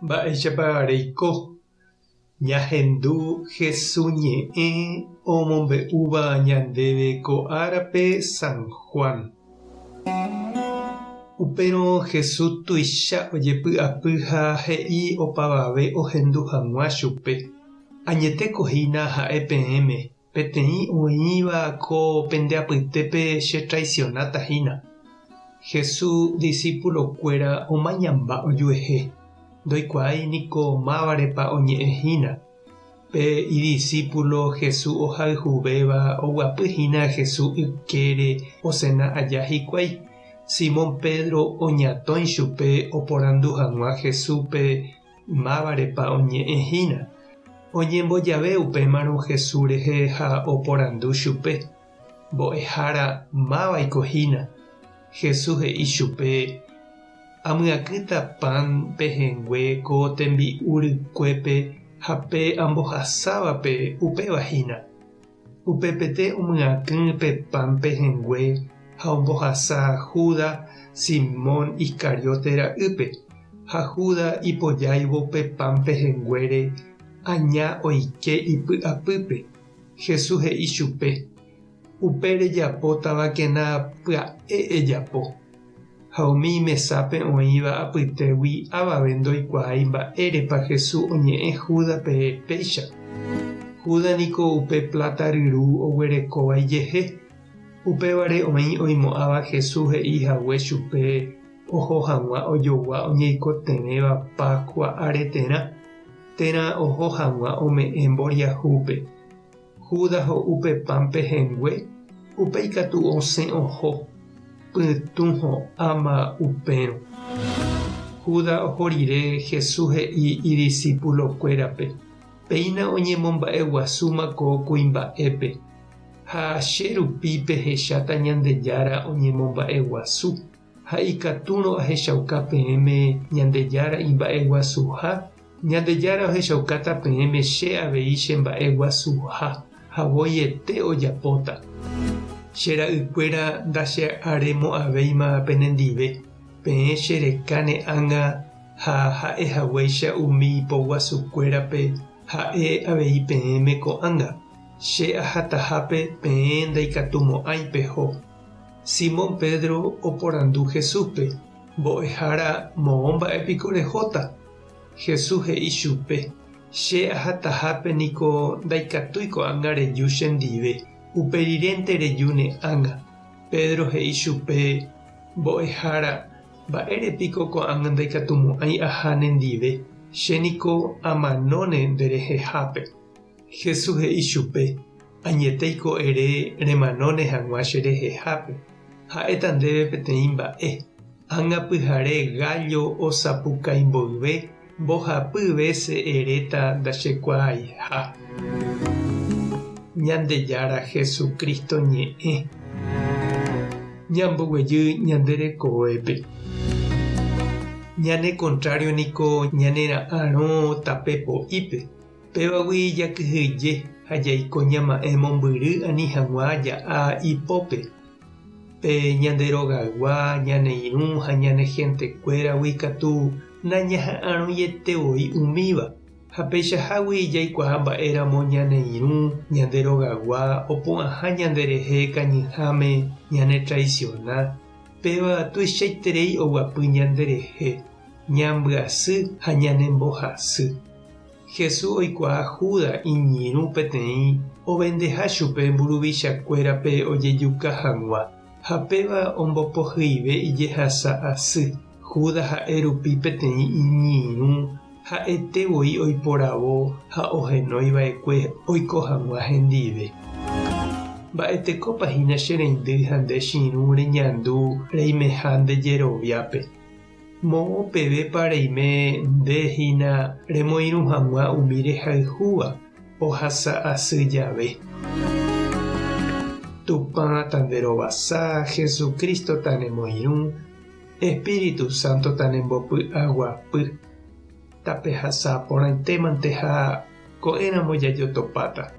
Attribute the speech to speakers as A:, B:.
A: Mba'éichapa reiko? Ñahendu Hesu ñe'ẽ omombe'úva ñandéve ko árape San Juan. Upérõ Hesu tuicha ojepy'apy ha he'i opavave ohendu hag̃ua chupe, Añetéko hína ha'e peẽme, Peteĩ oĩva ko pende apytépe chetraisionáta hína. Jesús disipulokuéra omañamba ojuehe, ndoikuaái niko mávarepa oñe'ẽ hína. Pe idisípulo Jesús ohayhuvéva oguapy hína Jesús ykére osena aja hikuái. Simón Pedro oñatõi chupe oporandu hag̃ua Jesúspe Mávarepa oñe'ẽ hína? Oñembojave upémarõ Jesús rehe ha oporandu chupe, Mbo'ehára, mávaiko hína? Jesús he'i chupe, Amyakỹta pan pehẽngue ko tembi'u rykuépe ha pe ambohasávape upéva hína. Upepete omyakỹ pe pan pehẽngue ha ombohasa Judas, Simón Iscariote ra'ýpe. Ha Judas ipojáivo pe pan pehẽnguére, aña oike ipy'apýpe. Jesús he'i chupe, Upe rejapótavakena pya'e ejapo. Ha umi mesápe oĩva apytégui avave ndoikuaái mba'érepa Jesús oñe'ẽ Júdaspe péicha. Judas niko upe pláta ryru oguerekóva ijehe. Upévare oĩ oimo'ãva Jesús he'i hague chupe oho hag̃ua ojogua oñeikotevẽva Páskua areterã, térã oho hag̃ua ome'ẽ mboriahúpe. Judas ho'u pe pan pehẽngue, upéi katu osẽ oho, pytũ ho'áma upérõ. Judas oho rire, Jesús he'i idisipulokuérape, Péina oñemomba'eguasúma ko kuimba'épe, ha che rupi pehecháta Ñandejára oñemomba'eguasu, ha ikatúrõ ahechauka peẽme Ñandejára imba'eguasuha, Ñandejára ohechaukáta peẽme che avei che mba'e guasuha, ha voiete ojapóta. Che ra'ykuéra ndache'aremo'ãvéima penendive, peẽ che reka ne ág̃a ha ha'e haguéicha umi poguasukuérape ha'e avei peẽme ko'ág̃a, che ahatahápe peẽ ndaikatumo'ãi peho. Simón Pedro oporandu Jesúspe, Mbo'ehára, moõ mba'e piko rehóta? Jesús he'i chupe, Che ahatahápe niko ndaikatúi ko'ág̃a reju chendive, upe rirénte reju ne ág̃a. Pedro he'i chupe, Mbo'ehára, mba'ére piko ko'ág̃a ndaikatumo'ãi aha nendive, che niko amanóne nderehehápe. Jesús he'i chupe, Añetéiko ere remanóne hag̃ua cherehehápe, ha'éta ndéve peteĩ mba'e. Ág̃a pyhare gállo osapukái mboyve, mbohapy vése eréta ndachekuaaiha. Ñandejára Jesucristo ñe'ẽ. Ñamboguejy ñande rekovépe. Ñane kontrário niko ñanera'arõ tape po'ípe. Pévagui jakyhyje ha jaiko ñama'ẽ mombyry ani hag̃ua ja'a ipópe. Pe ñande rogaygua, ñane irũ ha ñane hentekuéragui katu nañaha'arõiete voi umíva, ha peichahágui jaikuaa mba'éramo ñane irũ, ñande rogaygua opu'ãha ñanderehe kañyháme ñanetraisiona, péva tuichaiterei oguapy ñanderehe, ñambyasy ha ñanembohasy. Jesús oikuaa Judas iñirũ peteĩ ovendeha chupe mburuvichakuérape ojejuka hag̃ua, ha péva ombopohyive ijehasa asy. Judas ha'e rupi peteĩ iñirũ ha'ete voi oiporavo ha ohenói va'ekue oiko hag̃ua hendive. Mba'etekópa hína che reindy ha nde che irũ reñandu reimeha nde jeroviápe? Moõ pevépa reime nde hína remoirũ hag̃ua umi rehayhúva ohasa asy jave? Tupã tanderovasa, Jesucristo tanemoirũ, Espíritu Santo tanembopy'aguapy. Tapehasa porãitémante ha ko'ẽramo jajotopáta.